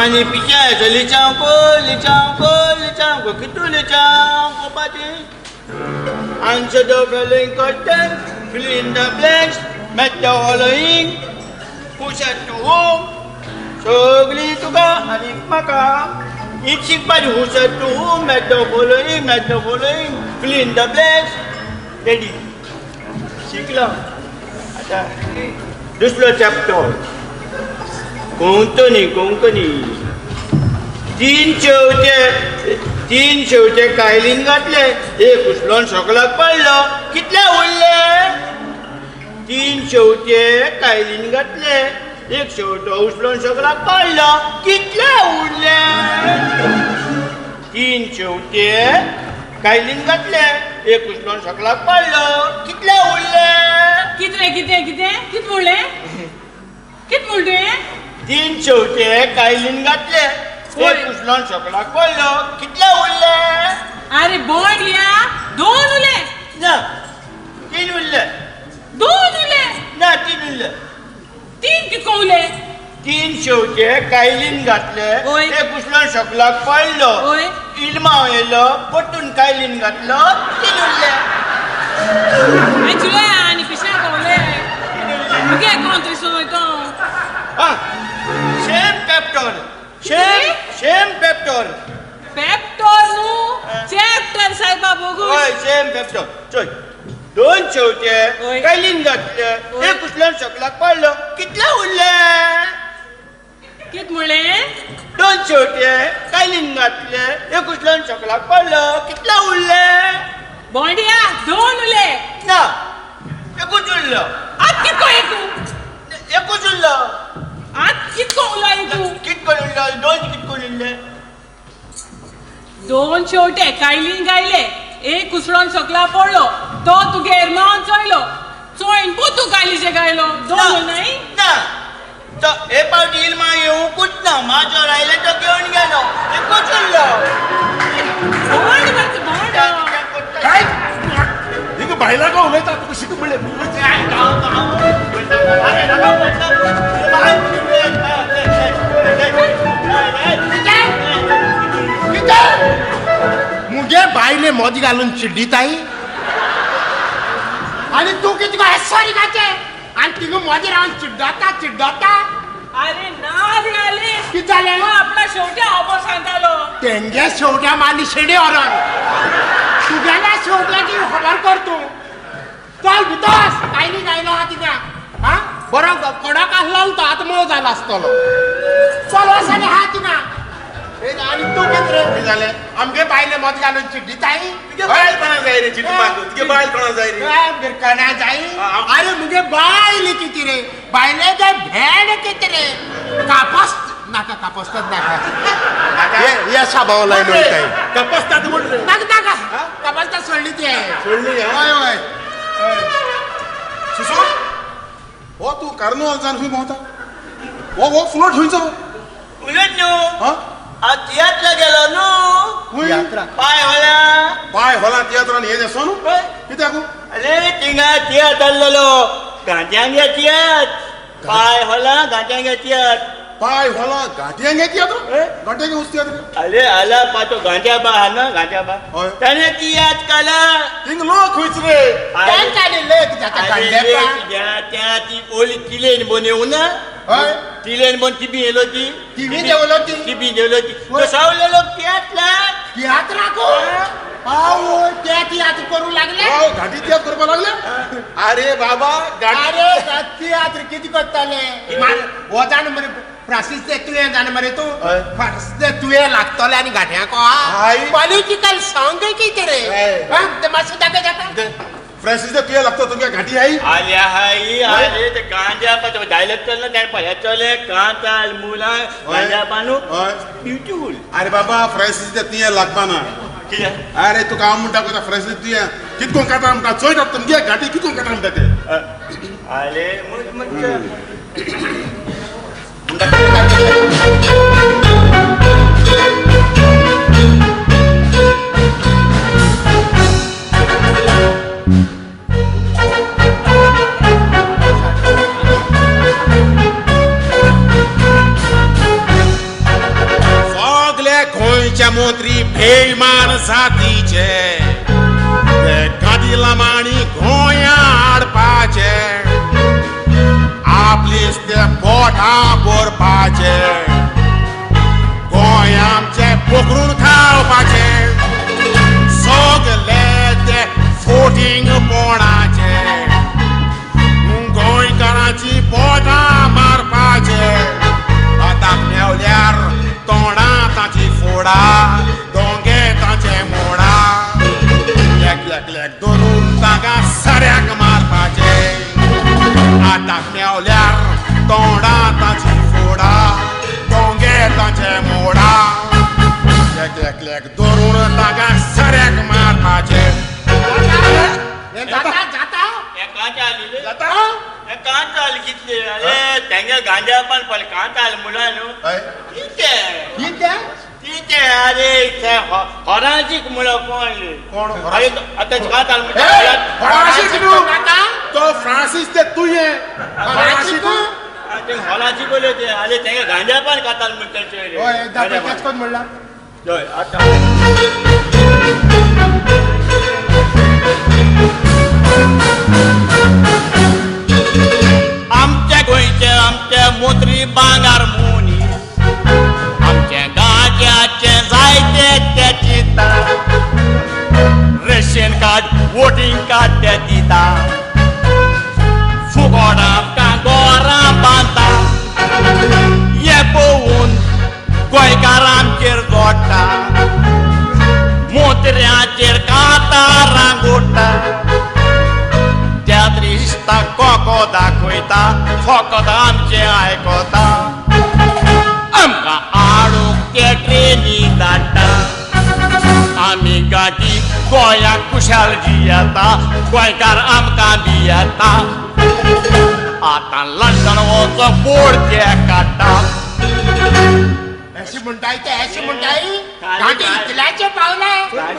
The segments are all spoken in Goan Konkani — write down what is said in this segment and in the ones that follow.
आनी पिशें लिचांव लिचांव लिचांव कितू लिचांव कोपाची. Answer the following questions. Fill in the blanks. Match the following. Who said to whom? सगळी तुका आनी म्हाका हीच शिकपाची. Who said to whom? Match the following. Match the following. Fill in the blanks. Ready. शिकलो. आतां दुसरो चॅप्टर कोंकणी. कोंकणी. तीन शेवचे, तीन शेवचे कायलीन घातले, एक उचलोन सकलाक पडलो, कितले उरले? तीन शेवचे कायलीन घातले, एक शेवटो उचलोन सकलाक पडलो, कितले उरले? तीन शेवटे कायलीन घातले, एक उचलोन सकलाक पडलो, कितले उरले? कितें कितें कितें कित म्हणलें? कित म्हणलें तुवें? तीन शेवटे कायलीन घातले, एक उचलोन सकलाक पडलो, कितले उरले? अरे बोंडया, दोन उरले. ना, तीन उरले. दोन उरले. ना, तीन उरले. तीन कितको उरले? तीन शेवटे कायलीन घातले, एक उचलोन सकलाक पडलो, इल्माव येयलो, परतून कायलीन घातलो, तीन उरले. आनी आनी पिशा कोवले मुगे कोण त्रिसून वयतो. हा, सेम पेप्टर, सेम सेम पेप्टर. पेप्टर न्हू, चॅप्टर साहेबा बोगूस. हय, सेम पेप्टर. चोय, दोन शेवटे कायलीन घातले, एक उचलोन सकलाक पडलो, कितले उरले? कित म्हणलें? दोन शेवटे कायलीन घातले, एक उचलोन सकलाक पडलो, कितले उरले? बोंडिया, दोन उरले. ना, एकूच उरलो. आत कितको एकू? एकूच उरलो. आत कितको उरलो एकू? कितको उरलो? दोन कितको उरले? दोन शेवटे कायलीन गायले, एक उसळोन सकला पडलो, तो तुगे एरमावन चोयलो, चोयन पोतू कायलीचे गायलो, दोन न्हय? ना, तो हे पावटी इल्मा येवंकूच ना, माजोर आयले तो घेवन गेलो, एकूच उरलो. बोंड मरे बोंड. काय हिंगा बायलां का उलयता तुका शिक म्हणलें. मुगे बायले मोदी घालून चिड्डिताय आनी तूं कितें सॉरी गाचे आनी तिंगा मोदी रावन चिड्डता चिड्डता. अरे ना रे आले, कितें जालें? आपला शेवट्या खबर सांगतालो. तेंगे शेवट्या मारली शेडी व्हरोन, तुगेल्या शेवट्याची खबर कर तूं. चल भितर, कायली गायलो आहा तिंगा. हा बरो कडक आसलो तो आतां मोव जाला आसतलो. चल वच आनी आहा तिंगा. आनी तूं कितें रे? कितें जालें? आमगे बायले मद घालून चिड्डिताय. तुगे बायल कोणा जाय रे चिड्डपाक? तुगे बायल कोणा जाय रे? कोणा जाय? अरे मुगे बायल कितें रे, बायले ते भेंड कितें रे, कापस नाका, कापसतात नाका. हे साबाव लायन वयताय. कापसतात म्हण रे. नाका नाका, कापसतात सोडली ती. सोडली? हय हय. सुसो, हो तूं कार्नवाल जावन खंय भोंवता? हो हो फ्लोट खंयचो? उलयत न्हू. हा, हांव तियात्र गेलो न्हू. पाय होला. पाय होला तियात्रान हें आसो न्हू कित्याक? अरे थिंगा तियात्र आसलेलो, गांठ्यांगे तियात्र. पाय होला गांठ्यांगे तियात्र. पाय होला गांठयांगे तियात्र? गांठयांगे उस तियात्र? अरे आला पातो गांठ्या बा हा ना, गांठ्या बा ताणें तियात्र काला. थिंग लोक खंयच रे? लेक जाता. त्या ती ओली तिलेन बोन येवना ना, तिलेन बोन तिबी येलो ती, तिबी देवलो ती, तिबी देवलो ती, तो सावले लोक तियात्र तियात्राको आवय त्या तियात्र करू लागले. घाटी तियात्र करपाक लागले. अरे बाबा, अरे तियात्र कितें करताले? हो जाण मरे फ्रांसीस दे तुवें, जाण मरे तूं फ्रांसीस दे तुवें लागतले आनी घाट्यांक पॉलिटिकल सॉंग कितें रे ते मातशें दाखय जाता. फ्रांसीस दे तुवें लागतो तुमगे घाटी आई. आले हाय, अरे ते गांजा पा डायलॉग चलना त्याने पळ्या चले कांताल मुला गांजा पानू ब्युटिफुल. अरे बाबा, फ्रांसीस दे तुवें लागपा ना. अरे तुका हांव म्हणटा कोता फ्रांसीस तुवें कितको कांता म्हणटा चोयता तुमगे घाटी कितको कांता म्हणटा ते. अरे मोत्री बेमान जातीचे ते गादी लामाणी गोंया हाडपाचे आपलीच ते पोटां भरपाचे गोंय आमचे पोखरून खावपाचे सगले ते फोटींग पोणाचे गोंयकारांची पोटां मारपाचे आतां मेवल्यार तोंडां ताची फोडा दोंगे ताचे मोडा एक एक एक धरून तांकां सऱ्याक मारपाचे आतां मेवल्यार तोंडां ताची फोडा दोंगे ताचे मोडा एक एक एक धरून तांकां सऱ्याक मारपाचे. जाता जाता. हे कांच आली जाता? हे कांच आली कितले अरे तेंगे गांजा पण पळय कांच आले मुला न्हू हय. कितें कितें कितें अरे ते होराची मुळां कोण कोण? अरे आतां कांच आले हे, म्हणटा होराशी न्हू. जाता. तो फ्रांसीस ते तुये होराशी तू? ते हॉलाची बोले ते अरे तेंगे गांजा पण खाताल म्हणटा हय दाखय तेच कोण म्हणला. हय आतां आमच्या गोंयचे आमचे मोत्री बांगार मुनी आमचे गांज्याचे जायते ते चिंता रेशन कार्ड वोटींग कार्ड ते दिता फुगोड आमकां गोरां बांदता हे पळोवन गोंयकार आमचेर जोडटा मोत्र्याचेर कांतारां रांगोडटा त्या त्रिश्ता कोको दाखयता फकत आमचें आयकता आमकां हाडूंक ते ट्रेनी धाडटा आमी गांठी गोंयाक खुशाल जियेता गोंयकार आमकां भियेता आतां लंडन वचोंक बोर्ड ते काडटा. अशी म्हणटाय ते अशी म्हणटाय गांठी इतल्याचे पावले.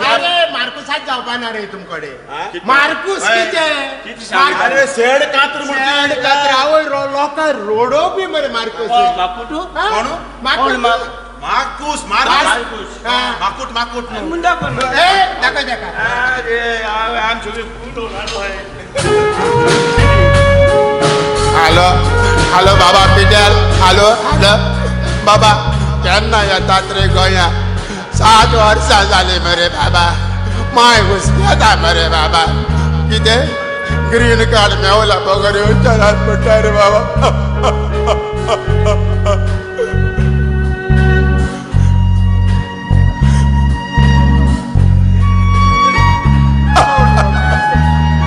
अरे मार्कुसाच जावपा ना रे तुमकडे. मार्कुस कितें मार्कुस अरे शेड कातर म्हणटा शेड कातर आवय लोकां रोडोवपी मरे मार्कुस. माकुटू हा? कोण? मार्कुस. कोण मा- माकूस मार्कुस मार्कुस. हा. माकूट माकूट न्हू. मुंडा कोण ए दाखय दाखय. अरे आमचे फूट होणार. हॅलो हॅलो बाबा पिटर हॅलो हॅलो बाबा केन्ना येतात रे गोंया? 7 वर्सां जालीं मरे बाबा. माय हुस्क्याता मरे बाबा. कितें ग्रीन कार्ड मेवला बगर येवच्या नात म्हणटा रे बाबा.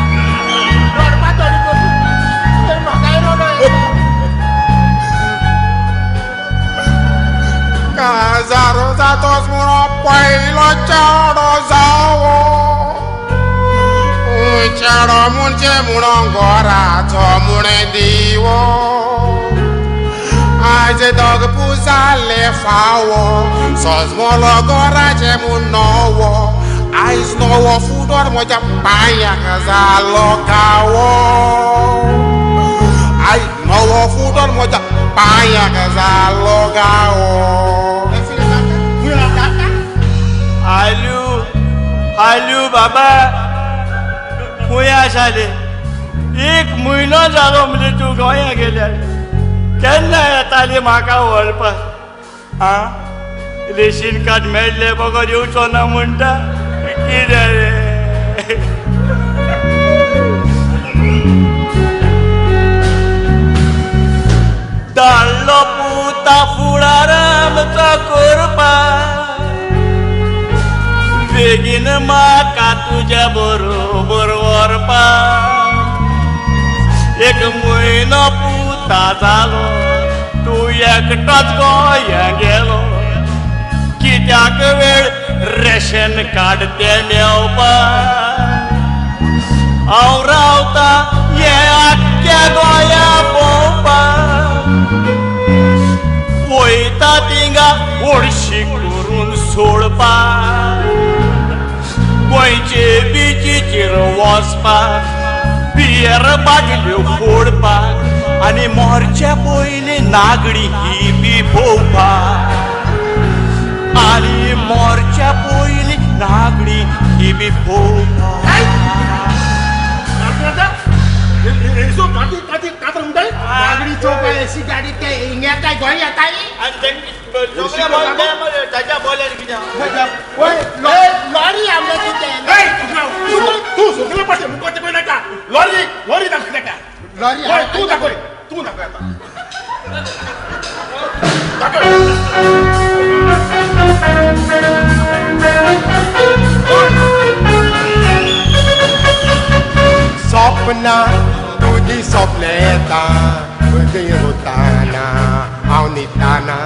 रडपा थोडी करून म्हाकाय रडो येता. काजार जातोच म्हणून पयलो चेडो जावो चेडो म्हणजे म्हणून घराचो म्हणे दिवो आयज दोग पुजाले फावो सजमलो घराचे म्हूण नवो आयज नवो फुडोर म्हज्या पांयाक जालो गावो आयज नवो फुडोर म्हज्या पांयाक जालो गावो. जाता. हालू हालू बाबा खंय आसाले? एक म्हयनो जालो म्हणजे तूं गोंया गेल्यार केन्ना येताली म्हाका व्हरपाक? आं रेशन कार्ड मेळ्ळें बगर येवचो ना म्हणटा कितें रे? धाडलो पुता फुडार आमचो करपाक बेगीन म्हाका तुज्या बरोबर व्हरपाक एक म्हयनो पुता जालो तूं एकटोच गोंया गेलो कित्याक वेळ रेशन कार्ड तें मेवपाक हांव रावता हे आख्ख्या गोंया भोंवपाक वयता थिंगा ओडशी करून सोडपाक गोंयचे बिचीचेर वचपाक बियर बाटल्यो फोडपाक आनी मरच्या पयलीं नागडी ही बी भोंवपाक. आनी मोरच्या पयली नागडी ही बी पोवपा. गाठी गाठी कातर म्हणताय. नागडी चौक अशी गाडी ते हिंग येताय, गोंय येताय. आनी तेंगे ताच्या बोल्यार कितें? वय, लॉरी आमची ते. तू सगळे पडते मुखार ते नाका. लॉरी लॉरी दाखय ताका. लॉरी. होय, तू दाखय, तू दाखय आता, दाखय. सपना तुजी सपने येता खंय वताना हांव न्हिदताना,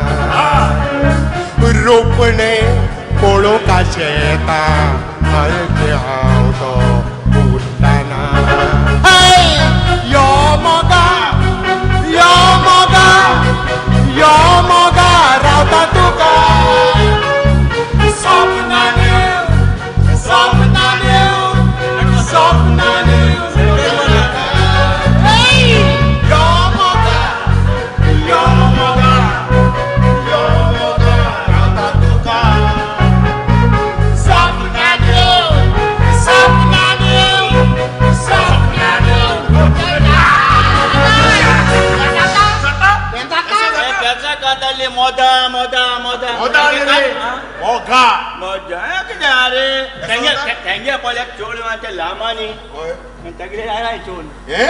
रोपणे पळोवंक शेता सारकें हांव तो उरताना. यो मोगा, यो मोगा, यो मोगा रावता तुका. सपनान, सपनान, सपनान, यो मोगा, यो मोगा, यो मोगा रावता तुका. सपनान, सपनान, सपनान. त्याचा काताली मोदा मोदा मोदा. मोदा रे मोगा. मोदा कितें? आरे, तेंगे तेंगे पळय चोड ते लामानी तेगेले आय चोड. हे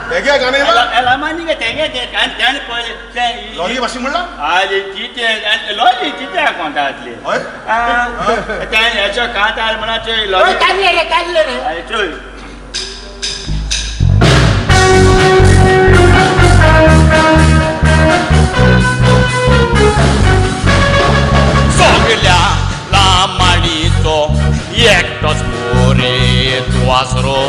हेगे गाणे. लामानी काय तेंगे ते आनी त्याने पळयले ते. लॉरी भाशी म्हणला. आरे तिते लॉरी तिते कोणतातली. हय. त्या हेच्या कांतार म्हणाचे लॉरी. काडले रे, काडले रे. आरे चोय. सगल्या लामाणीचो एकटोच मोरे तूं आसरो.